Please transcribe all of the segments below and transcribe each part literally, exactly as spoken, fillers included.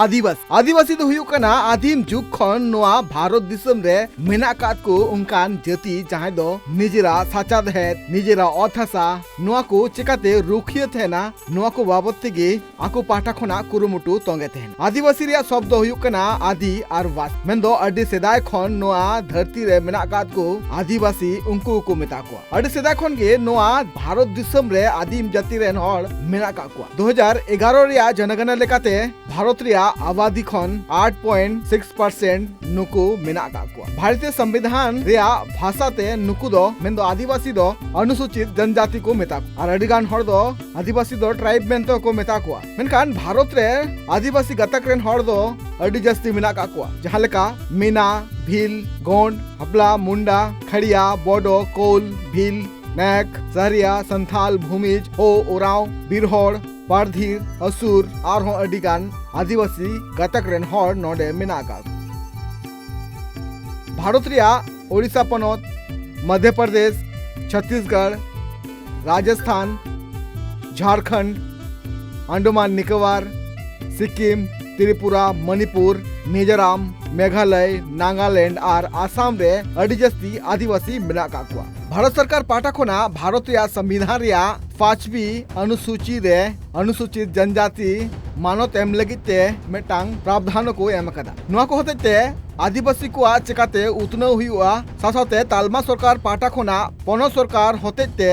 ᱟᱹᱫᱤᱵᱟᱹᱥᱤ᱾ ᱟᱹᱫᱤᱵᱟᱹᱥᱤ ᱫᱚ ᱦᱩᱭᱩᱜ ᱠᱟᱱᱟ ᱟᱹᱫᱤᱢ ᱡᱩᱜᱽ ᱠᱷᱚᱱ ᱱᱚᱣᱟ ᱵᱷᱟᱨᱚᱛ ᱫᱤᱥᱚᱢ ᱨᱮ ᱢᱮᱱᱟᱜ ᱟᱠᱟᱫ ᱠᱚ ᱚᱱᱠᱟᱱ ᱡᱟᱹᱛᱤ ᱡᱟᱦᱟᱸᱭ ᱫᱚ ᱱᱤᱡᱮᱨᱟᱜ ᱥᱟᱪᱟᱨᱦᱮᱫ, ᱱᱤᱡᱮᱨᱟᱜ ᱚᱛ ᱦᱟᱥᱟ, ᱱᱚᱣᱟ ᱠᱚ ᱪᱮᱠᱟᱛᱮ ᱨᱩᱠᱷᱤᱭᱟᱹ ᱛᱟᱦᱮᱱᱟ, ᱱᱚᱣᱟ ᱠᱚ ᱵᱟᱵᱚᱛ ᱛᱮᱜᱮ ᱟᱠᱚ ᱯᱟᱦᱴᱟ ᱠᱷᱚᱱᱟᱜ ᱠᱩᱨᱩᱢᱩᱴᱩ ᱛᱚᱸᱜᱮ ᱛᱟᱦᱮᱱᱟ᱾ ᱟᱹᱫᱤᱵᱟᱹᱥᱤ ᱨᱮᱭᱟᱜ ᱥᱚᱵᱫᱚ ᱦᱩᱭᱩᱜ ᱠᱟᱱᱟ ᱟᱫᱤ ᱟᱨ ᱵᱟᱥ, ᱢᱮᱱᱫᱚ ᱟᱹᱰᱤ ᱥᱮᱫᱟᱭ ᱠᱷᱚᱱ ᱱᱚᱣᱟ ᱫᱷᱟᱹᱨᱛᱤ ᱨᱮ ᱢᱮᱱᱟᱜ ᱟᱠᱟᱫ ᱠᱚ ᱟᱹᱫᱤᱵᱟᱹᱥᱤ, ᱩᱱᱠᱩ ᱠᱚ ᱢᱮᱛᱟ ᱠᱚᱣᱟ᱾ ᱟᱹᱰᱤ ᱥᱮᱫᱟᱭ ᱠᱷᱚᱱ ᱜᱮ ᱱᱚᱣᱟ ᱵᱷᱟᱨᱚᱛ ᱫᱤᱥᱚᱢ ᱨᱮ ᱟᱹᱫᱤᱢ ᱡᱟᱹᱛᱤ ᱨᱮᱱ ᱦᱚᱲ ᱢᱮᱱᱟᱜ ᱟᱠᱟᱫ ᱠᱚᱣᱟ᱾ ᱫᱩ ᱦᱟᱡᱟᱨ ᱮᱜᱟᱨᱚ ᱨᱮᱭᱟᱜ ᱡᱚᱱᱚᱜᱚᱱᱟ ᱞᱮᱠᱟᱛᱮ ᱵᱷᱟᱨᱚᱛ ᱨᱮᱭᱟᱜ ᱟᱵᱟᱫᱤ ᱠᱷᱚᱱ ᱟᱴ point six percent ᱱᱩᱠᱩ ᱢᱮᱱᱟᱜ ᱟᱠᱟᱫ ᱠᱚᱣᱟ᱾ ᱵᱷᱟᱨᱚᱛᱤᱭᱚ ᱥᱚᱝᱵᱤᱫᱷᱟᱱ ᱨᱮᱭᱟᱜ ᱵᱷᱟᱥᱟ ᱛᱮ ᱱᱩᱠᱩ ᱫᱚ, ᱢᱮᱱᱫᱚ ᱟᱹᱫᱤᱵᱟᱹᱥᱤ ᱫᱚ ᱚᱱᱩᱥᱩᱪᱤᱛ ᱡᱚᱱᱡᱟᱛᱤ ᱠᱚ ᱢᱮᱛᱟ ᱠᱚᱣᱟ᱾ ᱟᱨ ᱟᱹᱰᱤ ᱜᱟᱱ ᱦᱚᱲ ᱫᱚ ᱟᱹᱫᱤᱵᱟᱹᱥᱤ ᱫᱚ tribe ᱢᱮᱱᱛᱮ ᱦᱚᱸᱠᱚ ᱢᱮᱛᱟ ᱠᱚᱣᱟ᱾ ᱢᱮᱱᱠᱷᱟᱱ ᱵᱷᱟᱨᱚᱛ ᱨᱮ ᱟᱹᱫᱤᱵᱟᱹᱥᱤ ᱜᱟᱛᱟᱠ ᱨᱮᱱ ᱦᱚᱲ ᱫᱚ ᱟᱹᱰᱤ ᱡᱟᱹᱥᱛᱤ ᱢᱮᱱᱟᱜ ᱟᱠᱟᱫ ᱠᱚᱣᱟ, ᱡᱟᱦᱟᱸ ᱞᱮᱠᱟ ᱢᱤᱱᱟ, ᱵᱷᱤᱞ, ᱜᱳᱸᱰ, ᱦᱟᱵᱞᱟ, ᱢᱩᱱᱰᱟ, ᱠᱷᱟᱲᱤᱭᱟ, ᱵᱚᱰᱚ, ᱠᱳᱞ, ᱵᱷᱤᱞ, ᱱᱟᱭᱟᱠ, ᱥᱟᱦᱨᱤᱭᱟ, ᱥᱟᱱᱛᱷᱟᱞ, ᱵᱷᱩᱢᱤᱡᱽ, ᱦᱳ, ᱳᱨᱟᱸᱣ, ᱵᱤᱨᱦᱚᱲ, ᱯᱟᱨᱫᱷᱤᱨ, ᱟᱥᱩᱨ, ᱟᱨᱦᱚᱸ ᱟᱹᱰᱤ ᱜᱟᱱ ᱟᱹᱫᱤᱵᱟᱹᱥᱤ ᱜᱟᱛᱟᱠ ᱨᱮᱱ ᱦᱚᱲ ᱱᱚᱰᱮ ᱢᱮᱱᱟᱜ ᱟᱠᱟᱫ ᱠᱚᱣᱟ᱾ ᱵᱷᱟᱨᱚᱛ ᱨᱮᱭᱟᱜ ᱳᱰᱤᱥᱟ ᱯᱚᱱᱚᱛ, ᱢᱚᱫᱷᱭᱚ ᱯᱨᱚᱫᱮᱥ, ᱪᱷᱚᱛᱤᱥᱜᱚᱲ, ᱨᱟᱡᱚᱥᱛᱷᱟᱱ, ᱡᱷᱟᱲᱠᱷᱚᱸᱰ, ᱟᱱᱰᱟᱢᱟᱱ ᱱᱤᱠᱳᱵᱟᱨ, ᱥᱤᱠᱤᱢ, ᱛᱨᱤᱯᱩᱨᱟ, ᱢᱚᱱᱤᱯᱩᱨ, ᱢᱤᱡᱳᱨᱟᱢ, ᱢᱮᱜᱷᱟᱞᱚᱭ, ᱱᱟᱜᱟᱞᱮᱱᱰ ᱟᱨ ᱟᱥᱟᱢ ᱨᱮ ᱟᱹᱰᱤ ᱡᱟᱹᱥᱛᱤ ᱟᱹᱫᱤᱵᱟᱹᱥᱤ ᱢᱮᱱᱟᱜ ᱟᱠᱟᱫ ᱠᱚᱣᱟ᱾ ᱵᱷᱟᱨᱚᱛ ᱥᱚᱨᱠᱟᱨ ᱯᱟᱦᱴᱟ ᱠᱷᱚᱱᱟᱜ ᱵᱷᱟᱨᱚᱛ ᱨᱮᱭᱟᱜ ᱥᱚᱝᱵᱤᱫᱷᱟᱱ ᱨᱮᱭᱟᱜ ᱯᱟᱸᱪᱣᱤ ᱚᱱᱩᱥᱩᱪᱤ ᱨᱮ ᱚᱱᱩᱥᱩᱪᱤᱛ ᱡᱚᱱᱡᱟᱛᱤ ᱢᱟᱱᱚᱛ ᱮᱢ ᱞᱟᱹᱜᱤᱫ ᱛᱮ ᱢᱤᱫᱴᱟᱝ ᱯᱨᱟᱵᱫᱷᱟᱱ ᱠᱚ ᱮᱢ ᱟᱠᱟᱫᱟ᱾ ᱱᱚᱣᱟ ᱠᱚ ᱦᱚᱛᱮᱡ ᱛᱮ ᱟᱹᱫᱤᱵᱟᱹᱥᱤ ᱠᱚᱣᱟᱜ ᱪᱮᱠᱟᱛᱮ ᱩᱛᱱᱟᱹᱣ ᱦᱩᱭᱩᱜᱼᱟ, ᱥᱟᱶ ᱥᱟᱶᱛᱮ ᱛᱟᱞᱢᱟ ᱥᱚᱨᱠᱟᱨ ᱯᱟᱦᱴᱟ ᱠᱷᱚᱱᱟᱜ ᱯᱚᱱᱚᱛ ᱥᱚᱨᱠᱟᱨ ᱦᱚᱛᱮᱡ ᱛᱮ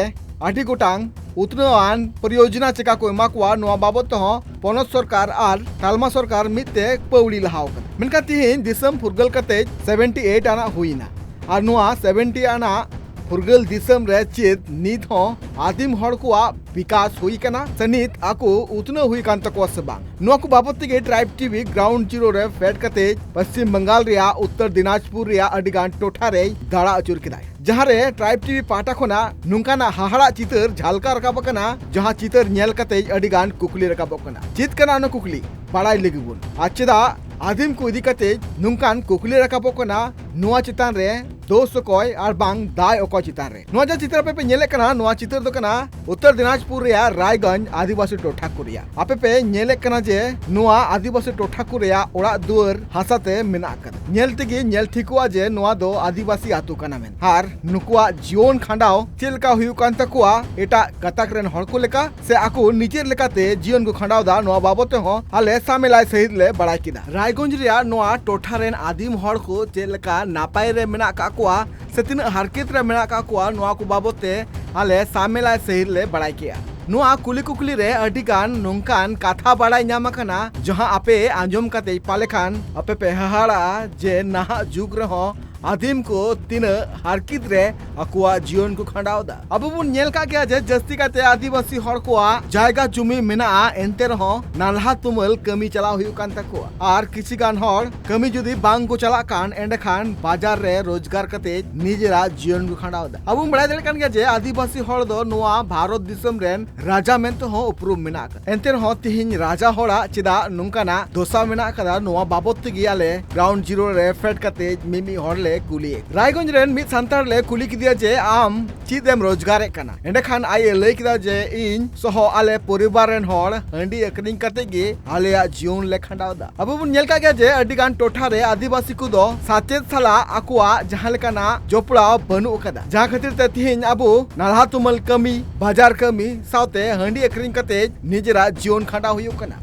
ᱟᱹᱰᱤ ᱜᱚᱴᱟᱝ ᱩᱛᱱᱟᱹᱣᱟᱱ ᱯᱚᱨᱤᱭᱳᱡᱚᱱᱟ ᱪᱮᱠᱟ ᱠᱚ ᱮᱢᱟ ᱠᱚᱣᱟ, ᱱᱚᱣᱟ ᱵᱟᱵᱚᱫ ᱛᱮᱦᱚᱸ ᱯᱚᱱᱚᱛ ᱥᱚᱨᱠᱟᱨ ᱟᱨ ᱛᱟᱞᱢᱟ ᱥᱚᱨᱠᱟᱨ ᱢᱤᱫ ᱛᱮ ᱯᱟᱹᱣᱲᱤ ᱞᱟᱦᱟᱣ ᱟᱠᱟᱱᱟ᱾ ᱢᱮᱱᱠᱷᱟᱱ ᱛᱤᱦᱤᱧ ᱫᱤᱥᱚᱢ ᱯᱷᱩᱨᱜᱟᱹᱞ ᱠᱟᱛᱮ seventy eight ᱟᱱᱟᱜ ᱦᱩᱭᱱᱟ, ᱟᱨ ᱱᱚᱣᱟ seventy ᱟᱱᱟᱜ ᱯᱷᱩᱨᱜᱟᱹᱞ ᱫᱤᱥᱚᱢ ᱨᱮ ᱪᱮᱫ ᱱᱤᱛ ᱦᱚᱸ ᱟᱹᱫᱤᱢ ᱦᱚᱲ ᱠᱚᱣᱟᱜ ᱵᱤᱠᱟᱥ ᱦᱩᱭ ᱟᱠᱟᱱᱟ ᱥᱮ ᱱᱤᱛ ᱟᱠᱚ ᱩᱛᱱᱟᱹᱣ ᱦᱩᱭ ᱟᱠᱟᱱ ᱛᱟᱠᱚᱣᱟ ᱥᱮ ᱵᱟᱝ? ᱱᱚᱣᱟ ᱠᱚ ᱵᱟᱵᱚᱫ ᱛᱮᱜᱮ Tribe T V Ground Zero ᱨᱮ ᱯᱷᱮᱰ ᱠᱟᱛᱮ ᱯᱚᱥᱪᱤᱢ ᱵᱟᱝᱜᱟᱞ ᱨᱮᱭᱟᱜ ᱩᱛᱛᱚᱨ ᱫᱤᱱᱟᱡᱽᱯᱩᱨ ᱨᱮᱭᱟᱜ ᱟᱹᱰᱤ ᱜᱟᱱ ᱴᱚᱴᱷᱟ ᱨᱮᱭ ᱫᱟᱬᱟ ᱟᱹᱪᱩᱨ ᱠᱮᱫᱟᱭ, ᱡᱟᱦᱟᱸ ᱨᱮ Tribe T V ᱯᱟᱦᱴᱟ ᱠᱷᱚᱱᱟᱜ ᱱᱚᱝᱠᱟᱱᱟᱜ ᱦᱟᱦᱟᱲᱟᱜ ᱪᱤᱛᱟᱹᱨ ᱡᱷᱟᱞᱠᱟᱣ ᱨᱟᱠᱟᱵ ᱟᱠᱟᱱᱟ, ᱡᱟᱦᱟᱸ ᱪᱤᱛᱟᱹᱨ ᱧᱮᱞ ᱠᱟᱛᱮ ᱟᱹᱰᱤ ᱜᱟᱱ ᱠᱩᱠᱞᱤ ᱨᱟᱠᱟᱵᱚᱜ ᱠᱟᱱᱟ᱾ ᱪᱮᱫ ᱠᱟᱱᱟ ᱚᱱᱟ ᱠᱩᱠᱞᱤ? ᱵᱟᱲᱟᱭ ᱞᱟᱹᱜᱤᱫ ᱵᱚᱱ᱾ ᱟᱨ ᱪᱮᱫᱟᱜ ᱟᱹᱫᱤᱢ ᱠᱚ ᱤᱫᱤ ᱠᱟᱛᱮ ᱱᱚᱝᱠᱟᱱ ᱠᱩᱠᱞᱤ ᱨᱟᱠᱟᱵᱚᱜ ᱠᱟᱱᱟ? ᱱᱚᱣᱟ ᱪᱮᱛᱟᱱ ᱨᱮ ᱫᱳᱥ ᱚᱠᱚᱭ ᱟᱨ ᱵᱟᱝ ᱫᱟᱭ ᱚᱠᱚᱭ ᱪᱮᱛᱟᱱ ᱨᱮ? ᱱᱚᱣᱟ ᱡᱟᱦᱟᱸ ᱪᱤᱛᱟᱹᱨ ᱟᱯᱮ ᱯᱮ ᱧᱮᱞᱮᱫ ᱠᱟᱱᱟ, ᱱᱚᱣᱟ ᱪᱤᱛᱟᱹᱨ ᱫᱚ ᱠᱟᱱᱟ ᱩᱛᱛᱚᱨ ᱫᱤᱱᱟᱡᱽᱯᱩᱨ ᱨᱮᱭᱟᱜ ᱨᱟᱭᱜᱚᱸᱡᱽ ᱟᱹᱫᱤᱵᱟᱹᱥᱤ ᱴᱚᱴᱷᱟ ᱠᱚ ᱨᱮᱭᱟᱜ᱾ ᱟᱯᱮ ᱯᱮ ᱧᱮᱞᱮᱫ ᱠᱟᱱᱟ ᱡᱮ ᱱᱚᱣᱟ ᱟᱹᱫᱤᱵᱟᱹᱥᱤ ᱴᱚᱴᱷᱟ ᱠᱚ ᱨᱮᱭᱟᱜ ᱚᱲᱟᱜ ᱫᱩᱣᱟᱹᱨ ᱦᱟᱥᱟ ᱛᱮ ᱢᱮᱱᱟᱜ ᱟᱠᱟᱫᱟ᱾ ᱧᱮᱞ ᱛᱮᱜᱮ ᱧᱮᱞ ᱴᱷᱤᱠᱚᱜᱼᱟ ᱡᱮ ᱱᱚᱣᱟ ᱫᱚ ᱟᱹᱫᱤᱵᱟᱹᱥᱤ ᱟᱹᱛᱩ ᱠᱟᱱᱟ ᱢᱮᱱ᱾ ᱟᱨ ᱱᱩᱠᱩᱣᱟᱜ ᱡᱤᱭᱚᱱ ᱠᱷᱟᱸᱰᱟᱣ ᱪᱮᱫ ᱞᱮᱠᱟ ᱦᱩᱭᱩᱜ ᱠᱟᱱ ᱛᱟᱠᱚᱣᱟ ᱮᱴᱟᱜ ᱜᱟᱛᱟᱠ ᱨᱮᱱ ᱦᱚᱲ ᱠᱚ ᱞᱮᱠᱟ, ᱥᱮ ᱟᱠᱚ ᱱᱤᱡᱮᱨ ᱞᱮᱠᱟᱛᱮ ᱡᱤᱭᱚᱱ ᱠᱚ ᱠᱷᱟᱸᱰᱟᱣ ᱮᱫᱟ, ᱱᱚᱣᱟ ᱵᱟᱵᱚᱫ ᱛᱮᱦᱚᱸ ᱟᱞᱮ ᱥᱟᱢᱮᱞᱟᱭ ᱥᱟᱹᱦᱤᱡ ᱞᱮ ᱵᱟᱲᱟᱭ ᱠᱮᱫᱟ᱾ ᱨᱟᱭᱜᱚᱸᱡᱽ ᱨᱮᱭᱟᱜ ᱱᱚᱣᱟ ᱴᱚᱴᱷᱟ ᱨᱮᱱ ᱟᱹᱫᱤᱢ ᱦᱚᱲ ᱠᱚ ᱪᱮᱫ ᱞᱮᱠᱟ ᱱᱟᱯᱟᱭ ᱨᱮ ᱢᱮᱱᱟᱜ ᱟᱠᱟᱫ ᱠᱚᱣᱟ ᱥᱮ ᱛᱤᱱᱟᱹᱜ ᱦᱟᱨᱠᱮᱛ ᱨᱮ ᱢᱮᱱᱟᱜ ᱟᱠᱟᱫ ᱠᱚᱣᱟ, ᱱᱚᱣᱟ ᱠᱚ ᱵᱟᱵᱚᱫ ᱛᱮ ᱟᱞᱮ ᱥᱟᱢᱮᱞᱟᱭ ᱥᱟᱹᱦᱤᱡ ᱞᱮ ᱵᱟᱲᱟᱭ ᱠᱮᱫᱟ᱾ ᱱᱚᱣᱟ ᱠᱩᱞᱤ ᱠᱩᱠᱞᱤ ᱨᱮ ᱟᱹᱰᱤ ᱜᱟᱱ ᱱᱚᱝᱠᱟᱱ ᱠᱟᱛᱷᱟ ᱵᱟᱲᱟᱭ ᱧᱟᱢ ᱟᱠᱟᱱᱟ, ᱡᱟᱦᱟᱸ ᱟᱯᱮ ᱟᱸᱡᱚᱢ ᱠᱟᱛᱮ ᱯᱟᱞᱮ ᱠᱷᱟᱱ ᱟᱯᱮ ᱯᱮ ᱦᱟᱦᱟᱲᱟᱜᱼᱟ ᱡᱮ ᱱᱟᱦᱟᱜ ᱡᱩᱜᱽ ᱨᱮᱦᱚᱸ ᱟᱹᱫᱤᱢ ᱠᱚ ᱛᱤᱱᱟᱹᱜ ᱦᱟᱨᱠᱮᱛ ᱨᱮ ᱟᱠᱚᱣᱟᱜ ᱡᱤᱭᱚᱱ ᱠᱚ ᱠᱷᱟᱸᱰᱟᱣ ᱮᱫᱟ᱾ ᱟᱵᱚ ᱵᱚᱱ ᱧᱮᱞ ᱠᱟᱜ ᱜᱮᱭᱟ ᱡᱮ ᱡᱟᱹᱥᱛᱤ ᱠᱟᱭᱛᱮ ᱟᱹᱫᱤᱵᱟᱹᱥᱤ ᱦᱚᱲ ᱠᱚᱣᱟᱜ ᱡᱟᱭᱜᱟ ᱡᱩᱢᱤ ᱢᱮᱱᱟᱜᱼᱟ, ᱮᱱᱛᱮ ᱨᱮᱦᱚᱸ ᱱᱟᱞᱦᱟ ᱛᱩᱢᱟᱹᱞ ᱠᱟᱹᱢᱤ ᱪᱟᱞᱟᱣ ᱦᱩᱭᱩᱜ ᱠᱟᱱ ᱛᱟᱠᱚᱣᱟ᱾ ᱟᱨ ᱠᱤᱪᱷᱤ ᱜᱟᱱ ᱦᱚᱲ ᱠᱟᱹᱢᱤ ᱡᱩᱫᱤ ᱵᱟᱝ ᱠᱚ ᱪᱟᱞᱟᱜ ᱠᱷᱟᱱ, ᱮᱸᱰᱮᱠᱷᱟᱱ ᱵᱟᱡᱟᱨ ᱨᱮ ᱨᱳᱡᱽᱜᱟᱨ ᱠᱟᱛᱮ ᱱᱤᱡᱮᱨᱟᱜ ᱡᱤᱭᱚᱱ ᱠᱚ ᱠᱷᱟᱸᱰᱟᱣ ᱮᱫᱟ᱾ ᱟᱵᱚ ᱵᱚᱱ ᱵᱟᱲᱟᱭ ᱫᱟᱲᱮᱭᱟᱜ ᱠᱟᱱ ᱜᱮᱭᱟ ᱡᱮ ᱟᱹᱫᱤᱵᱟᱹᱥᱤ ᱦᱚᱲ ᱫᱚ ᱱᱚᱣᱟ ᱵᱷᱟᱨᱚᱛ ᱫᱤᱥᱚᱢ ᱨᱮᱱ ᱨᱟᱡᱟ ᱢᱮᱱᱛᱮ ᱦᱚᱸ ᱩᱯᱨᱩᱢ ᱢᱮᱱᱟᱜ ᱟᱠᱟᱫᱟ᱾ ᱮᱱᱛᱮ ᱨᱮᱦᱚᱸ ᱛᱤᱦᱤᱧ ᱨᱟᱡᱟ ᱦᱚᱲᱟᱜ ᱪᱮᱫᱟᱜ ᱱᱚᱝᱠᱟᱱᱟᱜ ᱫᱚᱥᱟ ᱢᱮᱱᱟᱜ ᱟᱠᱟᱫᱟ, ᱱᱚᱣᱟ ᱵᱟᱵᱚᱫ ᱛᱮᱜᱮ ᱟᱞᱮ ground zero ᱨᱮ ᱯᱷᱮᱰ ᱠᱟᱛᱮ ᱢᱤᱢᱤᱫ ᱦᱚᱲ ᱞᱮ ᱠᱩᱞᱤᱭᱮᱫ᱾ ᱨᱟᱭᱜᱚᱸᱡᱽ ᱨᱮᱱ ᱢᱤᱫ ᱥᱟᱱᱛᱟᱲ ᱞᱮ ᱠᱩᱞᱤ ᱠᱮᱫᱮᱭᱟ ᱡᱮ, "ᱟᱢ ᱪᱮᱫ ᱮᱢ ᱨᱳᱡᱽᱜᱟᱨᱮᱫ ᱠᱟᱱᱟ?" ᱮᱸᱰᱮᱠᱷᱟᱱ ᱟᱡ ᱮ ᱞᱟᱹᱭ ᱠᱮᱫᱟ ᱡᱮ, "ᱤᱧ ᱥᱚᱦᱚ ᱟᱞᱮ ᱯᱚᱨᱤᱵᱟᱨ ᱨᱮᱱ ᱦᱚᱲ ᱦᱟᱺᱰᱤ ᱟᱹᱠᱷᱨᱤᱧ ᱠᱟᱛᱮ ᱜᱮ ᱟᱞᱮᱭᱟᱜ ᱡᱤᱭᱚᱱ ᱞᱮ ᱠᱷᱟᱸᱰᱟᱣ ᱮᱫᱟ᱾" ᱟᱵᱚ ᱵᱚᱱ ᱧᱮᱞ ᱠᱟᱜ ᱜᱮᱭᱟ ᱡᱮ ᱟᱹᱰᱤ ᱜᱟᱱ ᱴᱚᱴᱷᱟ ᱨᱮ ᱟᱹᱫᱤᱵᱟᱹᱥᱤ ᱠᱚᱫᱚ ᱥᱟᱪᱮᱫ ᱥᱟᱞᱟᱜ ᱟᱠᱚᱣᱟᱜ ᱡᱟᱦᱟᱸ ᱞᱮᱠᱟᱱᱟᱜ ᱡᱚᱯᱲᱟᱣ ᱵᱟᱹᱱᱩᱜ ᱟᱠᱟᱫᱟ, ᱡᱟᱦᱟᱸ ᱠᱷᱟᱹᱛᱤᱨ ᱛᱮ ᱛᱤᱦᱤᱧ ᱟᱵᱚ ᱱᱟᱞᱦᱟ ᱛᱩᱢᱟᱹᱞ ᱠᱟᱹᱢᱤ, ᱵᱟᱡᱟᱨ ᱠᱟᱹᱢᱤ ᱥᱟᱶᱛᱮ ᱦᱟᱺᱰᱤ ᱟᱹᱠᱷᱨᱤᱧ ᱠᱟᱛᱮ ᱱᱤᱡᱮᱨᱟᱜ ᱡᱤᱭᱚᱱ ᱠᱷᱟᱸᱰᱟᱣ ᱦᱩᱭᱩᱜ ᱠᱟᱱᱟ᱾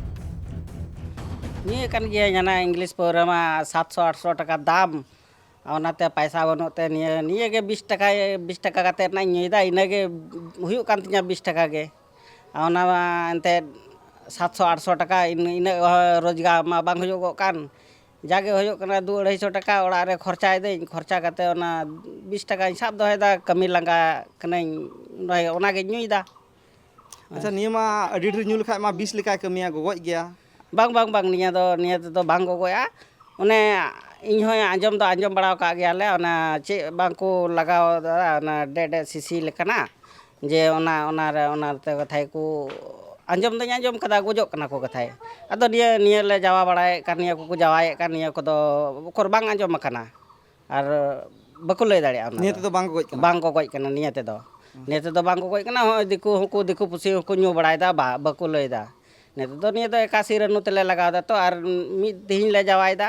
ᱧᱩᱭᱮᱫ ᱠᱟᱱ ᱜᱤᱭᱟᱹᱧ, ᱦᱟᱱᱟ ᱤᱝᱞᱤᱥ ᱯᱟᱹᱣᱨᱟᱹ ᱢᱟ ᱥᱟᱛᱥᱚ ᱟᱴᱥᱚ ᱴᱟᱠᱟ ᱫᱟᱢ, ᱚᱱᱟᱛᱮ ᱯᱟᱭᱥᱟ ᱵᱟᱹᱱᱩᱜ ᱛᱮ ᱱᱤᱭᱟᱹ, ᱱᱤᱭᱟᱹ ᱜᱮ ᱵᱤᱥ ᱴᱟᱠᱟ, ᱵᱤᱥ ᱴᱟᱠᱟ ᱠᱟᱛᱮ ᱨᱮᱱᱟᱜ ᱤᱧ ᱧᱩᱭᱮᱫᱟ, ᱤᱱᱟᱹ ᱜᱮ ᱦᱩᱭᱩᱜ ᱠᱟᱱ ᱛᱤᱧᱟᱹ ᱵᱤᱥ ᱴᱟᱠᱟ ᱜᱮ᱾ ᱟᱨ ᱚᱱᱟ ᱢᱟ ᱮᱱᱛᱮᱫ ᱥᱟᱛᱥᱚ ᱟᱴᱥᱚ ᱴᱟᱠᱟ, ᱤᱱ-, ᱤᱱᱟᱹᱜ ᱦᱚᱸ ᱨᱳᱡᱽᱜᱟᱨ ᱢᱟ ᱵᱟᱝ ᱦᱩᱭᱩᱜᱚᱜ ᱠᱟᱱ᱾ ᱡᱟᱜᱮ ᱦᱩᱭᱩᱜ ᱠᱟᱱᱟ ᱫᱩ ᱟᱹᱲᱟᱹᱭᱥᱚ ᱴᱟᱠᱟ, ᱚᱲᱟᱜ ᱨᱮ ᱠᱷᱚᱨᱪᱟᱭᱮᱫᱟᱹᱧ, ᱠᱷᱚᱨᱪᱟ ᱠᱟᱛᱮ ᱚᱱᱟ ᱵᱤᱥ ᱴᱟᱠᱟᱧ ᱥᱟᱵ ᱫᱚᱦᱚᱭᱮᱫᱟ, ᱠᱟᱹᱢᱤ ᱞᱟᱸᱜᱟ ᱠᱟᱹᱱᱟᱹᱧ, ᱚᱱᱟᱜᱤᱧ ᱧᱩᱭᱮᱫᱟ᱾ ᱟᱪᱪᱷᱟ, ᱱᱤᱭᱟᱹ ᱢᱟ ᱟᱹᱰᱤ ᱰᱷᱮᱨ ᱧᱩ ᱞᱮᱠᱷᱟᱡ ᱢᱟ ᱵᱤᱥ ᱞᱮᱠᱟᱭ ᱠᱟᱹᱢᱤᱭᱟ, ᱜᱚᱜᱚᱡ ᱜᱮᱭᱟ᱾ ᱵᱟᱝ, ᱵᱟᱝ, ᱵᱟᱝ, ᱱᱤᱭᱟᱹ ᱫᱚ, ᱱᱤᱭᱟᱹ ᱛᱮᱫᱚ ᱵᱟᱝ ᱜᱚᱜᱚᱡᱼᱟ᱾ ᱚᱱᱮ ᱤᱧ ᱦᱚᱸ ᱟᱸᱡᱚᱢ ᱫᱚ ᱟᱸᱡᱚᱢ ᱵᱟᱲᱟ ᱟᱠᱟᱫ ᱜᱮᱭᱟᱞᱮ, ᱚᱱᱟ ᱪᱮᱫ ᱵᱟᱝ ᱠᱚ ᱞᱟᱜᱟᱣ ᱫᱟ, ᱚᱱᱟ ᱰᱮ ᱰᱮ ᱥᱤᱥᱤ ᱞᱮᱠᱟᱱᱟᱜ, ᱡᱮ ᱚᱱᱟ, ᱚᱱᱟ ᱨᱮ, ᱚᱱᱟ ᱛᱮ ᱠᱟᱛᱷᱟᱭ ᱠᱚ ᱟᱸᱡᱚᱢ ᱫᱚᱧ ᱟᱸᱡᱚᱢ ᱠᱟᱫᱟ, ᱜᱚᱡᱚᱜ ᱠᱟᱱᱟ ᱠᱚ ᱠᱟᱛᱷᱟᱭ᱾ ᱟᱫᱚ ᱱᱤᱭᱟᱹ, ᱱᱤᱭᱟᱹ ᱞᱮ ᱡᱟᱣᱟ ᱵᱟᱲᱟᱭᱮᱫ ᱠᱟᱱ, ᱱᱤᱭᱟᱹ ᱠᱚᱠᱚ ᱡᱟᱣᱟᱭᱮᱫ ᱠᱟᱱ, ᱱᱤᱭᱟᱹ ᱠᱚᱫᱚ ᱩᱠᱩᱨ ᱵᱟᱝ ᱟᱸᱡᱚᱢ ᱟᱠᱟᱱᱟ᱾ ᱟᱨ ᱵᱟᱠᱚ ᱞᱟᱹᱭ ᱫᱟᱲᱮᱭᱟᱜᱼᱟ ᱚᱱᱟ ᱱᱤᱭᱟᱹ ᱫᱚ᱾ ᱛᱮᱫᱚ ᱵᱟᱝ ᱠᱚ ᱜᱚᱡ ᱠᱟᱱᱟ? ᱵᱟᱝ ᱠᱚ ᱜᱚᱡ ᱠᱟᱱᱟ ᱱᱤᱭᱟᱹ ᱛᱮᱫᱚ᱾ ᱱᱤᱭᱟᱹ ᱛᱮᱫᱚ ᱵᱟᱝ ᱠᱚ ᱜᱚᱡ ᱠᱟᱱᱟ᱾ ᱦᱚᱸᱜᱼᱚᱭ ᱫᱤᱠᱩ ᱦᱚᱸᱠᱚ, ᱫᱤᱠᱩ ᱯᱩᱥᱤ ᱦᱚᱸᱠᱚ ᱧᱩ ᱵᱟᱲᱟᱭᱮᱫᱟ, ᱵᱟ-, ᱵᱟᱠᱚ ᱞᱟᱹᱭᱫᱟ᱾ ᱱᱤᱭᱟᱹ ᱛᱮᱫᱚ, ᱱᱤᱭᱟᱹ ᱫᱚ ᱮᱠᱟᱥᱤ ᱨᱟᱹᱱᱩ ᱛᱮᱞᱮ ᱞᱟᱜᱟᱣ ᱮᱫᱟ ᱛᱚ, ᱟᱨ ᱢᱤᱫ ᱛᱮᱦᱤᱧ ᱞᱮ ᱡᱟᱣᱟᱭᱮᱫᱟ,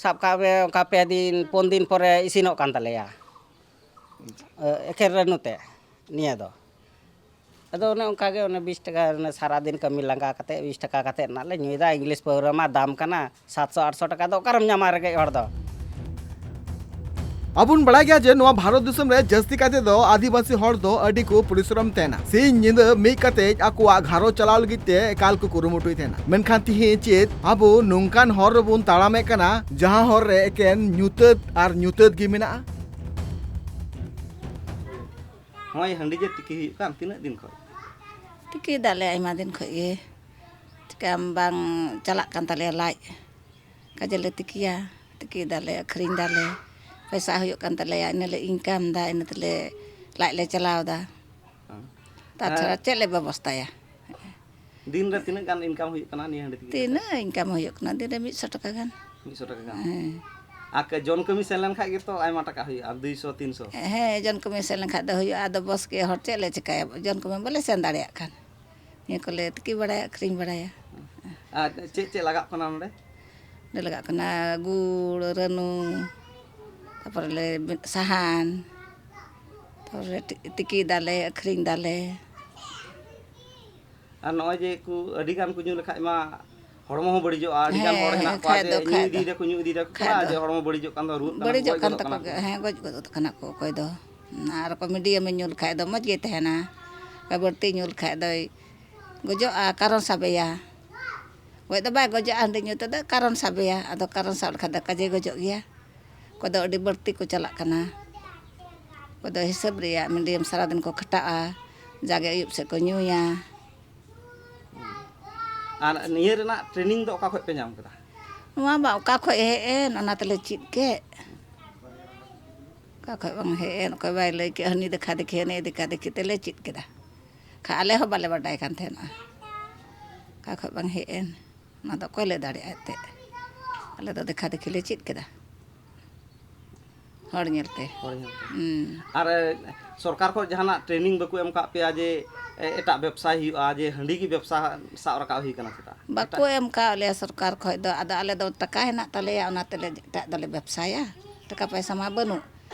ᱥᱟᱵ ᱠᱟᱜ ᱢᱮ ᱚᱱᱠᱟ ᱯᱮ ᱫᱤᱱ, ᱯᱩᱱ ᱫᱤᱱ ᱯᱚᱨᱮ ᱤᱥᱤᱱᱚᱜ ᱠᱟᱱ ᱛᱟᱞᱮᱭᱟ᱾ ᱮᱠᱷᱮᱱ ᱨᱟᱹᱱᱩ ᱛᱮ ᱱᱤᱭᱟᱹ ᱫᱚ᱾ ᱟᱫᱚ ᱚᱱᱮ ᱚᱱᱠᱟ ᱜᱮ, ᱚᱱᱮ ᱵᱤᱥ ᱴᱟᱠᱟ, ᱚᱱᱮ ᱥᱟᱨᱟᱫᱤᱱ ᱠᱟᱹᱢᱤ ᱞᱟᱸᱜᱟ ᱠᱟᱛᱮ ᱵᱤᱥ ᱴᱟᱠᱟ ᱠᱟᱛᱮ ᱨᱮᱱᱟᱜ ᱞᱮ ᱧᱩᱭᱮᱫᱟ᱾ ᱤᱝᱞᱤᱥ ᱯᱟᱹᱣᱨᱟᱹ ᱢᱟ ᱫᱟᱢ ᱠᱟᱱᱟ, ᱥᱟᱛᱥᱚ ᱟᱴᱥᱚ ᱴᱟᱠᱟ ᱫᱚ ᱚᱠᱟᱨᱮᱢ ᱧᱟᱢᱟ ᱨᱮᱸᱜᱮᱡ ᱦᱚᱲ ᱫᱚ? ᱟᱵᱚᱱ ᱵᱟᱲᱟᱭ ᱜᱮᱭᱟ ᱡᱮ ᱱᱚᱣᱟ ᱵᱷᱟᱨᱚᱛ ᱫᱤᱥᱚᱢ ᱨᱮ ᱡᱟᱹᱥᱛᱤ ᱠᱟᱛᱮ ᱫᱚ ᱟᱹᱫᱤᱵᱟᱹᱥᱤ ᱦᱚᱲ ᱫᱚ ᱟᱹᱰᱤ ᱠᱚ ᱯᱚᱨᱤᱥᱨᱚᱢ ᱛᱟᱦᱮᱱᱟ᱾ ᱥᱤᱧ ᱧᱤᱫᱟᱹ ᱢᱤᱫ ᱠᱟᱛᱮ ᱟᱠᱚᱣᱟᱜ ᱜᱷᱟᱨᱚᱸᱡᱽ ᱪᱟᱞᱟᱣ ᱞᱟᱹᱜᱤᱫ ᱛᱮ ᱮᱠᱟᱞ ᱠᱚ ᱠᱩᱨᱩᱢᱩᱴᱩᱭ ᱛᱟᱦᱮᱱᱟ᱾ ᱢᱮᱱᱠᱷᱟᱱ ᱛᱤᱦᱤᱧ ᱪᱮᱫ ᱟᱵᱚ ᱱᱚᱝᱠᱟᱱ ᱦᱚᱨ ᱨᱮᱵᱚᱱ ᱛᱟᱲᱟᱢᱮᱫ ᱠᱟᱱᱟ, ᱡᱟᱦᱟᱸ ᱦᱚᱨ ᱨᱮ ᱮᱠᱮᱱ ᱧᱩᱛᱟᱹᱛ ᱟᱨ ᱧᱩᱛᱟᱹᱛ ᱜᱮ ᱢᱮᱱᱟᱜᱼᱟ? ᱱᱚᱜᱼᱚᱭ ᱦᱟᱺᱰᱤ ᱡᱮ ᱛᱤᱠᱤ ᱦᱩᱭᱩᱜ ᱠᱟᱱ, ᱛᱤᱱᱟᱹᱜ ᱫᱤᱱ ᱠᱷᱚᱱ? ᱛᱤᱠᱤᱭ ᱫᱟᱞᱮ ᱟᱭᱢᱟ ᱫᱤᱱ ᱠᱷᱚᱱ ᱜᱮ, ᱪᱤᱠᱟᱹᱢ ᱵᱟᱝ ᱪᱟᱞᱟᱜ ᱠᱟᱱ ᱛᱟᱞᱮᱭᱟ ᱞᱟᱡ᱾ ᱠᱟᱡᱮ ᱞᱮ ᱛᱤᱠᱤᱭᱟ, ᱛᱤᱠᱤᱭ ᱫᱟᱞᱮ, ᱟᱹᱠᱷᱨᱤᱧ ᱫᱟᱞᱮ, ᱯᱚᱭᱥᱟ ᱦᱩᱭᱩᱜ ᱠᱟᱱ ᱛᱟᱞᱮᱭᱟ, ᱤᱱᱟᱹ ᱞᱮ ᱤᱱᱠᱟᱢ ᱫᱟ, ᱤᱱᱟᱹ ᱛᱮᱞᱮ ᱞᱟᱡ ᱞᱮ ᱪᱟᱞᱟᱣ ᱫᱟ᱾ ᱦᱮᱸ᱾ ᱛᱟᱪᱷᱟᱲᱟ ᱦᱮᱸ᱾ ᱪᱮᱫ ᱞᱮ ᱵᱮᱵᱚᱥᱛᱟᱭᱟ? ᱫᱤᱱ ᱨᱮ ᱛᱤᱱᱟᱹᱜ ᱜᱟᱱ ᱤᱱᱠᱟᱢ ᱦᱩᱭᱩᱜ ᱠᱟᱱᱟ ᱱᱤᱭᱟᱹ ᱦᱟᱺᱰᱤ ᱛᱤᱠᱤ ᱠᱟᱛᱮ? ᱛᱤᱱᱟᱹᱜ ᱤᱱᱠᱟᱢ ᱦᱩᱭᱩᱜ ᱠᱟᱱᱟ? ᱫᱤᱱ ᱨᱮ ᱢᱤᱫ ᱥᱚ ᱴᱟᱠᱟ ᱜᱟᱱ᱾ ᱢᱤᱫ ᱥᱚ ᱴᱟᱠᱟ ᱜᱟᱱ? ᱦᱮᱸ᱾ ᱟᱨ ᱠᱟ-, ᱡᱚᱱ ᱠᱟᱹᱢᱤ ᱥᱮᱱ ᱞᱮᱱᱠᱷᱟᱡ ᱜᱮᱛᱚ ᱟᱭᱢᱟ ᱴᱟᱠᱟ ᱦᱩᱭᱩᱜᱼᱟ, ᱫᱩᱭᱥᱚ, ᱛᱤᱱᱥᱚ᱾ ᱦᱮᱸ, ᱡᱚᱱ ᱠᱟᱹᱢᱤ ᱥᱮᱱ ᱞᱮᱱᱠᱷᱟᱡ ᱫᱚ ᱦᱩᱭᱩᱜᱼᱟ᱾ ᱟᱫᱚ ᱵᱚᱥ ᱜᱮ ᱦᱚᱲ ᱪᱮᱫ ᱞᱮ ᱪᱤᱠᱟᱹᱭᱟ? ᱡᱚᱱ ᱠᱟᱹᱢᱤ ᱵᱟᱞᱮ ᱥᱮᱱ ᱫᱟᱲᱮᱭᱟᱜ ᱠᱷᱟᱱ᱾ ᱱᱤᱭᱟᱹ ᱠᱚᱞᱮ ᱛᱤᱠᱤ ᱵᱟᱲᱟᱭᱟ, ᱟᱹᱠᱷᱨᱤᱧ ᱵᱟᱲᱟᱭᱟ᱾ ᱟᱨ ᱪᱮᱫ ᱪᱮᱫ ᱞᱟᱜᱟᱜ ᱠᱟᱱᱟ ᱱᱚᱰᱮ? ᱱᱚᱰᱮ ᱞᱟᱜᱟᱜ ᱠᱟᱱᱟ ᱜᱩᱲ, ᱨᱟᱹᱱᱩ, ᱛᱟᱯᱚᱨᱮ ᱞᱮ ᱥᱟᱦᱟᱱ, ᱛᱟᱯᱚᱨᱮ ᱛᱤ-, ᱛᱤᱠᱤᱭ ᱫᱟᱞᱮ, ᱟᱹᱠᱷᱨᱤᱧ ᱫᱟᱞᱮ᱾ ᱟᱨ ᱱᱚᱜᱼᱚᱭ ᱡᱮ ᱠᱚ ᱟᱹᱰᱤ ᱜᱟᱱ ᱠᱚ ᱧᱩ ᱞᱮᱠᱷᱟᱡ ᱢᱟ ᱦᱚᱲᱢᱚ ᱦᱚᱸ ᱵᱟᱹᱲᱤᱡᱚᱜᱼᱟ᱾ ᱟᱹᱰᱤ ᱜᱟᱱ ᱦᱮᱸ, ᱦᱚᱲ ᱦᱮᱱᱟᱜ ᱦᱮᱸ, ᱠᱚᱣᱟ ᱠᱷᱟᱡ ᱡᱮ ᱫᱚ, ᱧᱩ ᱠᱷᱟᱡ ᱫᱚ᱾ ᱤᱫᱤᱭᱮᱫᱟᱠᱚ, ᱧᱩ ᱤᱫᱤᱭᱮᱫᱟᱠᱚ, ᱠᱷᱟᱡ ᱵᱟᱝ ᱫᱚ᱾ ᱡᱮ ᱦᱚᱲᱢᱚ ᱵᱟᱹᱲᱤᱡᱚᱜ ᱠᱟᱱ ᱫᱚ, ᱨᱩᱣᱟᱹᱜ ᱠᱟᱱᱟ ᱠᱚ, ᱵᱟᱹᱲᱤᱡᱚᱜ ᱜᱚᱡ ᱠᱟᱱ ᱜᱚᱫᱚᱜ ᱛᱟᱠᱚ ᱠᱟᱱᱟ ᱜᱮ, ᱠᱚ᱾ ᱦᱮᱸ, ᱜᱚᱡ ᱜᱚᱫᱚᱜ ᱠᱟᱱᱟ ᱠᱚ ᱚᱠᱚᱭ ᱫᱚ᱾ ᱟᱨ ᱚᱠᱚᱭ ᱢᱤᱰᱤᱭᱟᱢᱮ ᱧᱩ ᱞᱮᱠᱷᱟᱡ ᱫᱚ ᱢᱚᱡᱽ ᱜᱮ ᱛᱟᱦᱮᱱᱟ᱾ ᱟᱨ ᱵᱟᱹᱲᱛᱤ ᱧᱩ ᱞᱮᱠᱷᱟᱡ ᱫᱚᱭ ᱜᱚᱡᱚᱜᱼᱟ, ᱠᱟᱨᱚᱱ ᱥᱟᱵᱮᱭᱟ᱾ ᱜᱚᱡ ᱫᱚ ᱵᱟᱭ ᱜᱚᱡᱚᱜᱼᱟ, ᱦᱟᱺᱰᱤ ᱧᱩ ᱛᱮᱫᱚ ᱠᱟᱨᱚᱱ ᱥᱟᱵᱮᱭᱟ᱾ ᱟᱫᱚ ᱠᱟᱨᱚᱱ ᱥᱟᱵ ᱞᱮᱠᱷᱟᱡ ᱫᱚ ᱠᱟᱡᱮ ᱜᱚᱡᱚᱜ ᱜᱮᱭᱟ᱾ ᱚᱠᱚᱭ ᱫᱚ ᱟᱹᱰᱤ ᱵᱟᱹᱲᱛᱤ ᱠᱚ ᱪᱟᱞᱟᱜ ᱠᱟᱱᱟ, ᱚᱠᱚᱭ ᱫᱚ ᱦᱤᱥᱟᱹᱵ ᱨᱮᱭᱟᱜ ᱢᱤᱰᱤᱭᱟᱢ ᱥᱟᱨᱟᱫᱤᱱ ᱠᱚ ᱠᱷᱟᱴᱟᱜᱼᱟ, ᱡᱟᱜᱮ ᱟᱹᱭᱩᱵ ᱥᱮᱫ ᱠᱚ ᱧᱩᱭᱟ᱾ ᱟᱨ ᱱᱤᱭᱟᱹ ᱨᱮᱱᱟᱜ ᱴᱨᱮᱱᱤᱝ ᱫᱚ ᱚᱠᱟ ᱠᱷᱚᱡ ᱯᱮ ᱧᱟᱢ ᱠᱮᱫᱟ? ᱱᱚᱣᱟ ᱢᱟ ᱚᱠᱟ ᱠᱷᱚᱡ ᱦᱮᱡ ᱮᱱ, ᱚᱱᱟ ᱛᱮᱞᱮ ᱪᱮᱫ ᱠᱮᱫ᱾ ᱚᱠᱟ ᱠᱷᱚᱡ ᱵᱟᱝ ᱦᱮᱡ ᱮᱱ, ᱚᱠᱚᱭ ᱵᱟᱭ ᱞᱟᱹᱭ ᱠᱮᱫ, ᱦᱟᱹᱱᱤ ᱫᱮᱠᱷᱟ ᱫᱮᱠᱷᱤ, ᱦᱟᱹᱱᱤ ᱫᱮᱠᱷᱟ ᱫᱮᱠᱷᱤ ᱛᱮᱞᱮ ᱪᱮᱫ ᱠᱮᱫᱟ᱾ ᱠᱷᱟᱡ ᱟᱞᱮ ᱦᱚᱸ ᱵᱟᱞᱮ ᱵᱟᱰᱟᱭ ᱠᱟᱱ ᱛᱟᱦᱮᱱᱟ ᱚᱠᱟ ᱠᱷᱚᱡ ᱵᱟᱝ ᱦᱮᱡ ᱮᱱ᱾ ᱚᱱᱟ ᱫᱚ ᱚᱠᱚᱭ ᱞᱟᱹᱭ ᱫᱟᱲᱮᱭᱟᱜᱼᱟ ᱮᱱᱛᱮᱫ? ᱟᱞᱮ ᱫᱚ ᱫᱮᱠᱷᱟ ᱫᱮᱠᱷᱤ ᱞᱮ ᱪᱮᱫ ᱠᱮᱫᱟ᱾ ᱦᱚᱲ ᱧᱮᱞᱛᱮ᱾ ᱦᱚᱲ ᱧᱮᱞᱛᱮ᱾ ᱦᱩᱸ᱾ ᱟᱨ ᱮ, ᱥᱚᱨᱠᱟᱨ ᱠᱷᱚᱱ ᱡᱟᱦᱟᱱᱟᱜ ᱴᱨᱮᱱᱤᱝ ᱵᱟᱠᱚ ᱮᱢ ᱟᱠᱟᱫ ᱯᱮᱭᱟ ᱡᱮ ᱮ, ᱮᱴᱟᱜ ᱵᱮᱵᱽᱥᱟᱭ ᱦᱩᱭᱩᱜᱼᱟ, ᱡᱮ ᱦᱟᱺᱰᱤ ᱜᱮ ᱵᱮᱵᱽᱥᱟ ᱥᱟᱵ ᱨᱟᱠᱟᱵ ᱦᱩᱭ ᱟᱠᱟᱱᱟ ᱪᱮᱫᱟᱜ? ᱵᱟᱠᱚ ᱮᱢ ᱠᱟᱣ ᱞᱮᱭᱟ ᱥᱚᱨᱠᱟᱨ ᱠᱷᱚᱡ ᱫᱚ᱾ ᱟᱫᱚ ᱟᱞᱮ ᱫᱚ ᱴᱟᱠᱟ ᱦᱮᱱᱟᱜ ᱛᱟᱞᱮᱭᱟ, ᱚᱱᱟ ᱛᱮᱞᱮ ᱮᱴᱟᱜ ᱫᱚᱞᱮ ᱵᱮᱵᱽᱥᱟᱭᱟ᱾ ᱴᱟᱠᱟ ᱯᱚᱭᱥᱟ ᱢᱟ ᱵᱟᱹᱱᱩᱜ,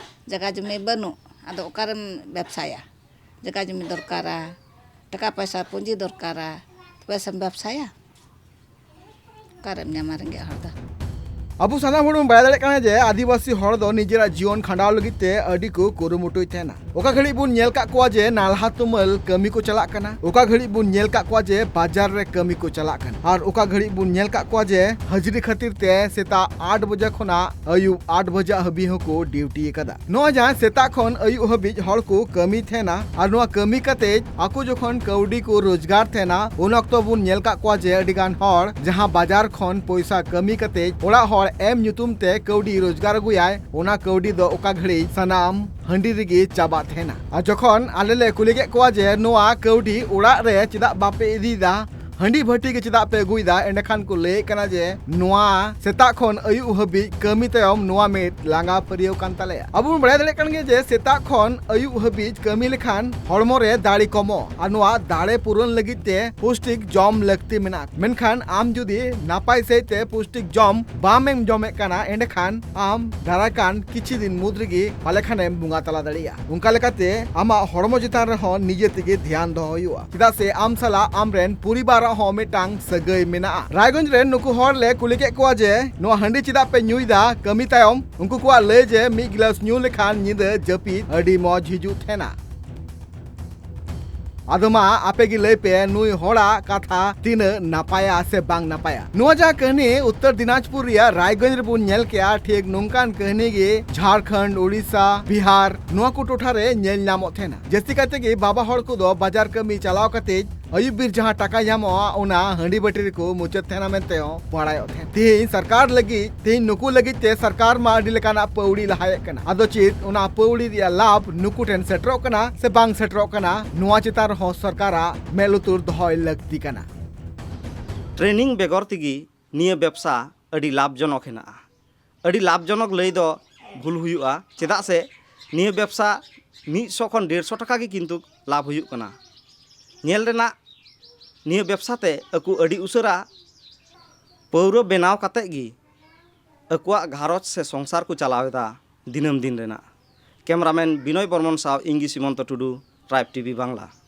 ᱡᱟᱭᱜᱟ ᱡᱚᱢᱤ ᱵᱟᱹᱱᱩᱜ, ᱟᱫᱚ ᱚᱠᱟᱨᱮᱢ ᱵᱮᱵᱽᱥᱟᱭᱟ? ᱡᱟᱭᱜᱟ ᱡᱚᱢᱤ ᱫᱚᱨᱠᱟᱨᱟ, ᱴᱟᱠᱟ ᱯᱚᱭᱥᱟ ᱯᱩᱸᱡᱤ ᱫᱚᱨᱠᱟᱨᱟ, ᱛᱚᱵᱮ ᱥᱮᱢ ᱵᱮᱵᱽᱥᱟᱭᱟ? ᱚᱠᱟᱨᱮᱢ ᱧᱟᱢᱟ ᱨᱮᱸᱜᱮᱡ ᱦᱚᱲ ᱫᱚ? ᱟᱵᱚ ᱥᱟᱱᱟᱢ ᱦᱚᱲ ᱵᱚᱱ ᱵᱟᱲᱟᱭ ᱫᱟᱲᱮᱭᱟᱜ ᱠᱟᱱᱟ ᱡᱮ ᱟᱹᱫᱤᱵᱟᱹᱥᱤ ᱦᱚᱲ ᱫᱚ ᱱᱤᱡᱮᱨᱟᱜ ᱡᱤᱭᱚᱱ ᱠᱷᱟᱸᱰᱟᱣ ᱞᱟᱹᱜᱤᱫ ᱛᱮ ᱟᱹᱰᱤ ᱠᱚ ᱠᱩᱨᱩᱢᱩᱴᱩᱭ ᱛᱟᱦᱮᱱᱟ᱾ ᱚᱠᱟ ᱜᱷᱟᱹᱲᱤᱡ ᱵᱚᱱ ᱧᱮᱞ ᱠᱟᱜ ᱠᱚᱣᱟ ᱡᱮ ᱱᱟᱞᱦᱟ ᱛᱩᱢᱟᱹᱞ ᱠᱟᱹᱢᱤ ᱠᱚ ᱪᱟᱞᱟᱜ ᱠᱟᱱᱟ, ᱚᱠᱟ ᱜᱷᱟᱹᱲᱤᱡ ᱵᱚᱱ ᱧᱮᱞ ᱠᱟᱜ ᱠᱚᱣᱟ ᱡᱮ ᱵᱟᱡᱟᱨ ᱨᱮ ᱠᱟᱹᱢᱤ ᱠᱚ ᱪᱟᱞᱟᱜ ᱠᱟᱱᱟ, ᱟᱨ ᱚᱠᱟ ᱜᱷᱟᱹᱲᱤᱡ ᱵᱚᱱ ᱧᱮᱞ ᱠᱟᱜ ᱠᱚᱣᱟ ᱡᱮ ᱦᱟᱹᱡᱨᱤ ᱠᱷᱟᱹᱛᱤᱨ ᱛᱮ ᱥᱮᱛᱟᱜ ᱟᱴ ᱵᱟᱡᱮ ᱠᱷᱚᱱᱟᱜ ᱟᱹᱭᱩᱵ ᱟᱴ ᱵᱟᱡᱟᱜ ᱦᱟᱹᱵᱤᱡ ᱦᱚᱸᱠᱚ ᱰᱤᱭᱩᱴᱤ ᱟᱠᱟᱫᱟ᱾ ᱱᱚᱣᱟ ᱡᱟᱦᱟᱸ ᱥᱮᱛᱟᱜ ᱠᱷᱚᱱ ᱟᱹᱭᱩᱵ ᱦᱟᱹᱵᱤᱡ ᱦᱚᱲ ᱠᱚ ᱠᱟᱹᱢᱤ ᱛᱟᱦᱮᱱᱟ ᱟᱨ ᱱᱚᱣᱟ ᱠᱟᱹᱢᱤ ᱠᱟᱛᱮ ᱟᱠᱚ ᱡᱚᱠᱷᱚᱱ ᱠᱟᱹᱣᱰᱤ ᱠᱚ ᱨᱳᱡᱽᱜᱟᱨ ᱛᱟᱦᱮᱱᱟ, ᱩᱱ ᱚᱠᱛᱚ ᱵᱚᱱ ᱧᱮᱞ ᱠᱟᱜ ᱠᱚᱣᱟ ᱡᱮ ᱟᱹᱰᱤ ᱜᱟᱱ ᱦᱚᱲ ᱡᱟᱦᱟᱸ ᱵᱟᱡᱟᱨ ᱠᱷᱚᱱ ᱯᱚᱭᱥᱟ ᱠᱟᱹᱢᱤ ᱠᱟᱛᱮ ᱚᱲᱟᱜ ᱦᱚᱲ ᱮᱢ ᱧᱩᱛᱩᱢ ᱛᱮ ᱠᱟᱹᱣᱰᱤ ᱨᱳᱡᱽᱜᱟᱨ ᱟᱹᱜᱩᱭᱟᱭ, ᱚᱱᱟ ᱠᱟᱹᱣᱰᱤ ᱫᱚ ᱚᱠᱟ ᱜᱷᱟᱹᱲᱤᱡ ᱥᱟᱱᱟᱢ ᱦᱟᱺᱰᱤ ᱨᱮᱜᱮ ᱪᱟᱵᱟᱜ ᱛᱟᱦᱮᱱᱟ᱾ ᱟᱨ ᱡᱚᱠᱷᱚᱱ ᱟᱞᱮ ᱞᱮ ᱠᱩᱞᱤ ᱠᱮᱫ ᱠᱚᱣᱟ ᱡᱮ ᱱᱚᱣᱟ ᱠᱟᱹᱣᱰᱤ ᱚᱲᱟᱜ ᱨᱮ ᱪᱮᱫᱟᱜ ᱵᱟᱯᱮ ᱤᱫᱤᱭᱮᱫᱟ, ᱦᱟᱺᱰᱤ ᱵᱷᱟᱹᱴᱤ ᱜᱮ ᱪᱮᱫᱟᱜ ᱯᱮ ᱟᱹᱜᱩᱭᱮᱫᱟ, ᱮᱸᱰᱮᱠᱷᱟᱱ ᱠᱚ ᱞᱟᱹᱭᱮᱫ ᱠᱟᱱᱟ ᱡᱮ ᱱᱚᱣᱟ ᱥᱮᱛᱟᱜ ᱠᱷᱚᱱ ᱟᱹᱭᱩᱵ ᱦᱟᱹᱵᱤᱡ ᱠᱟᱹᱢᱤ ᱛᱟᱭᱚᱢ ᱱᱚᱣᱟ ᱢᱤᱫ ᱞᱟᱸᱜᱟ ᱯᱟᱹᱨᱭᱟᱹᱣ ᱠᱟᱱ ᱛᱟᱞᱮᱭᱟ᱾ ᱟᱵᱚ ᱵᱚᱱ ᱵᱟᱲᱟᱭ ᱫᱟᱲᱮᱭᱟᱜ ᱠᱟᱱ ᱜᱮᱭᱟ ᱡᱮ ᱥᱮᱛᱟᱜ ᱠᱷᱚᱱ ᱟᱹᱭᱩᱵ ᱦᱟᱹᱵᱤᱡ ᱠᱟᱹᱢᱤ ᱞᱮᱠᱷᱟᱱ ᱦᱚᱲᱢᱚ ᱨᱮ ᱫᱟᱲᱮ ᱠᱚᱢᱚᱜ ᱟᱨ ᱱᱚᱣᱟ ᱫᱟᱲᱮ ᱯᱩᱨᱚᱱ ᱞᱟᱹᱜᱤᱫ ᱛᱮ ᱯᱩᱥᱴᱤᱠ ᱡᱚᱢ ᱞᱟᱹᱠᱛᱤ ᱢᱮᱱᱟᱜᱼᱟ᱾ ᱢᱮᱱᱠᱷᱟᱱ ᱟᱢ ᱡᱩᱫᱤ ᱱᱟᱯᱟᱭ ᱥᱟᱹᱦᱤᱡ ᱛᱮ ᱯᱩᱥᱴᱤᱠ ᱡᱚᱢ ᱵᱟᱢ ᱮᱢ ᱡᱚᱢᱮᱫ ᱠᱟᱱᱟ, ᱮᱸᱰᱮᱠᱷᱟᱱ ᱟᱢ ᱫᱟᱨᱟᱭ ᱠᱟᱱ ᱠᱤᱪᱷᱩ ᱫᱤᱱ ᱢᱩᱫᱽ ᱨᱮᱜᱮ ᱯᱟᱞᱮ ᱠᱷᱟᱱᱮᱢ ᱵᱚᱸᱜᱟ ᱛᱟᱞᱟ ᱫᱟᱲᱮᱭᱟᱜᱼᱟ᱾ ᱚᱱᱠᱟ ᱞᱮᱠᱟᱛᱮ ᱟᱢᱟᱜ ᱦᱚᱲᱢᱚ ᱪᱮᱛᱟᱱ ᱨᱮᱦᱚᱸ ᱱᱤᱡᱮ ᱛᱮᱜᱮ ᱫᱷᱮᱭᱟᱱ ᱫᱚᱦᱚ ᱦᱩᱭᱩᱜᱼᱟ, ᱪᱮᱫᱟᱜ ᱥᱮ ᱟᱢ ᱥᱟᱞᱟᱜ ᱟᱢᱨᱮᱱ ᱯᱚᱨᱤᱵᱟᱨᱟᱜ ᱦᱚᱸ ᱢᱤᱫᱴᱟᱝ ᱥᱟᱹᱜᱟᱹᱭ ᱢᱮᱱᱟᱜᱼᱟ᱾ ᱨᱟᱭᱜᱚᱸᱡᱽ ᱨᱮᱱ ᱱᱩᱠᱩ ᱦᱚᱲ ᱞᱮ ᱠᱩᱞᱤ ᱠᱮᱫ ᱠᱚᱣᱟ ᱡᱮ ᱱᱚᱣᱟ ᱦᱟᱺᱰᱤ ᱪᱮᱫᱟᱜ ᱯᱮ ᱧᱩᱭᱫᱟ ᱠᱟᱹᱢᱤ ᱛᱟᱭᱚᱢ? ᱩᱱᱠᱩ ᱠᱚᱣᱟᱜ ᱞᱟᱹᱭ ᱡᱮ ᱢᱤᱫ ᱜᱤᱞᱟᱹᱥ ᱧᱩ ᱞᱮᱠᱷᱟᱱ ᱧᱤᱫᱟᱹ ᱡᱟᱹᱯᱤᱫ ᱟᱹᱰᱤ ᱢᱚᱡᱽ ᱦᱤᱡᱩᱜ ᱛᱟᱦᱮᱱᱟ᱾ ᱟᱫᱚ ᱢᱟ ᱟᱯᱮ ᱜᱮ ᱞᱟᱹᱭ ᱯᱮ, ᱱᱩᱭ ᱦᱚᱲᱟᱜ ᱠᱟᱛᱷᱟ ᱛᱤᱱᱟᱹᱜ ᱱᱟᱯᱟᱭᱟ ᱥᱮ ᱵᱟᱝ ᱱᱟᱯᱟᱭᱟ? ᱱᱚᱣᱟ ᱡᱟᱦᱟᱸ ᱠᱟᱹᱦᱱᱤ ᱩᱛᱛᱚᱨ ᱫᱤᱱᱟᱡᱽᱯᱩᱨ ᱨᱮᱭᱟᱜ ᱨᱟᱭᱜᱚᱸᱡᱽ ᱨᱮᱵᱚᱱ ᱧᱮᱞ ᱠᱮᱜᱼᱟ, ᱴᱷᱤᱠ ᱱᱚᱝᱠᱟᱱ ᱠᱟᱹᱦᱱᱤ ᱜᱮ ᱡᱷᱟᱲᱠᱷᱚᱸᱰ, ᱳᱰᱤᱥᱟ, ᱵᱤᱦᱟᱨ, ᱱᱚᱣᱟ ᱠᱚ ᱴᱚᱴᱷᱟ ᱨᱮ ᱧᱮᱞ ᱧᱟᱢᱚᱜ ᱛᱟᱦᱮᱱᱟ᱾ ᱡᱟᱹᱥᱛᱤ ᱠᱟᱭᱛᱮ ᱜᱮ ᱵᱟᱵᱟ ᱦᱚᱲ ᱠᱚᱫᱚ ᱵᱟᱡᱟᱨ ᱠᱟᱹᱢᱤ ᱪᱟᱞᱟᱣ ᱠᱟᱛᱮ ᱟᱹᱭᱩᱵ ᱵᱮᱨ ᱡᱟᱦᱟᱸ ᱴᱟᱠᱟ ᱧᱟᱢᱚᱜᱼᱟ, ᱚᱱᱟ ᱦᱟᱺᱰᱤ ᱵᱟᱹᱴᱤ ᱨᱮᱠᱚ ᱢᱩᱪᱟᱹᱫ ᱛᱟᱦᱮᱱᱟ ᱢᱮᱱᱛᱮ ᱦᱚᱸ ᱵᱟᱲᱟᱭᱚᱜ ᱛᱟᱦᱮᱱ᱾ ᱛᱮᱦᱮᱧ ᱥᱚᱨᱠᱟᱨ ᱞᱟᱹᱜᱤᱫ, ᱛᱮᱦᱮᱧ ᱱᱩᱠᱩ ᱞᱟᱹᱜᱤᱫ ᱛᱮ ᱥᱚᱨᱠᱟᱨ ᱢᱟ ᱟᱹᱰᱤ ᱞᱮᱠᱟᱱᱟᱜ ᱯᱟᱹᱣᱲᱤ ᱞᱟᱦᱟᱭᱮᱫ ᱠᱟᱱᱟ᱾ ᱟᱫᱚ ᱪᱮᱫ ᱚᱱᱟ ᱯᱟᱹᱣᱲᱤ ᱨᱮᱭᱟᱜ ᱞᱟᱵᱷ ᱱᱩᱠᱩ ᱴᱷᱮᱱ ᱥᱮᱴᱮᱨᱚᱜ ᱠᱟᱱᱟ ᱥᱮ ᱵᱟᱝ ᱥᱮᱴᱮᱨᱚᱜ ᱠᱟᱱᱟ, ᱱᱚᱣᱟ ᱪᱮᱛᱟᱱ ᱨᱮᱦᱚᱸ ᱥᱚᱨᱠᱟᱨᱟᱜ ᱢᱮᱫ ᱞᱩᱛᱩᱨ ᱫᱚᱦᱚᱭ ᱞᱟᱹᱠᱛᱤ ᱠᱟᱱᱟ᱾ ᱴᱨᱮᱱᱤᱝ ᱵᱮᱜᱚᱨ ᱛᱮᱜᱮ ᱱᱤᱭᱟᱹ ᱵᱮᱵᱽᱥᱟ ᱟᱹᱰᱤ ᱞᱟᱵᱷᱡᱚᱱᱚᱠ ᱦᱮᱱᱟᱜᱼᱟ᱾ ᱟᱹᱰᱤ ᱞᱟᱵᱷᱡᱚᱱᱚᱠ ᱞᱟᱹᱭ ᱫᱚ ᱵᱷᱩᱞ ᱦᱩᱭᱩᱜᱼᱟ᱾ ᱪᱮᱫᱟᱜ ᱥᱮ ᱱᱤᱭᱟᱹ ᱵᱮᱵᱽᱥᱟ ᱢᱤᱫ ᱥᱚ ᱠᱷᱚᱱ ᱰᱮᱲᱥᱚ ᱴᱟᱠᱟ ᱜᱮ ᱠᱤᱱᱛᱩ ᱞᱟᱵᱷ ᱦᱩᱭᱩᱜ ᱠᱟᱱᱟ᱾ ᱧᱮᱞ ᱨᱮᱱᱟᱜ, ᱱᱤᱭᱟᱹ ᱵᱮᱵᱽᱥᱟ ᱛᱮ ᱟᱠᱚ ᱟᱹᱰᱤ ᱩᱥᱟᱹᱨᱟ ᱯᱟᱹᱣᱨᱟᱹ ᱵᱮᱱᱟᱣ ᱠᱟᱛᱮᱫ ᱜᱮ ᱟᱠᱚᱣᱟᱜ ᱜᱷᱟᱨᱚᱸᱡᱽ ᱥᱮ ᱥᱚᱝᱥᱟᱨ ᱠᱚ ᱪᱟᱞᱟᱣ ᱮᱫᱟ ᱫᱤᱱᱟᱹᱢ ᱫᱤᱱ ᱨᱮᱱᱟᱜ᱾ ᱠᱮᱢᱮᱨᱟᱢᱮᱱ ᱵᱤᱱᱚᱭ ᱵᱚᱨᱢᱚᱱ ᱥᱟᱶ ᱤᱧ ᱜᱮ ᱥᱤᱢᱚᱱᱛᱚ ᱴᱩᱰᱩ, ᱴᱨᱟᱭᱤᱵᱽ ᱴᱤᱵᱷᱤ ᱵᱟᱝᱞᱟ᱾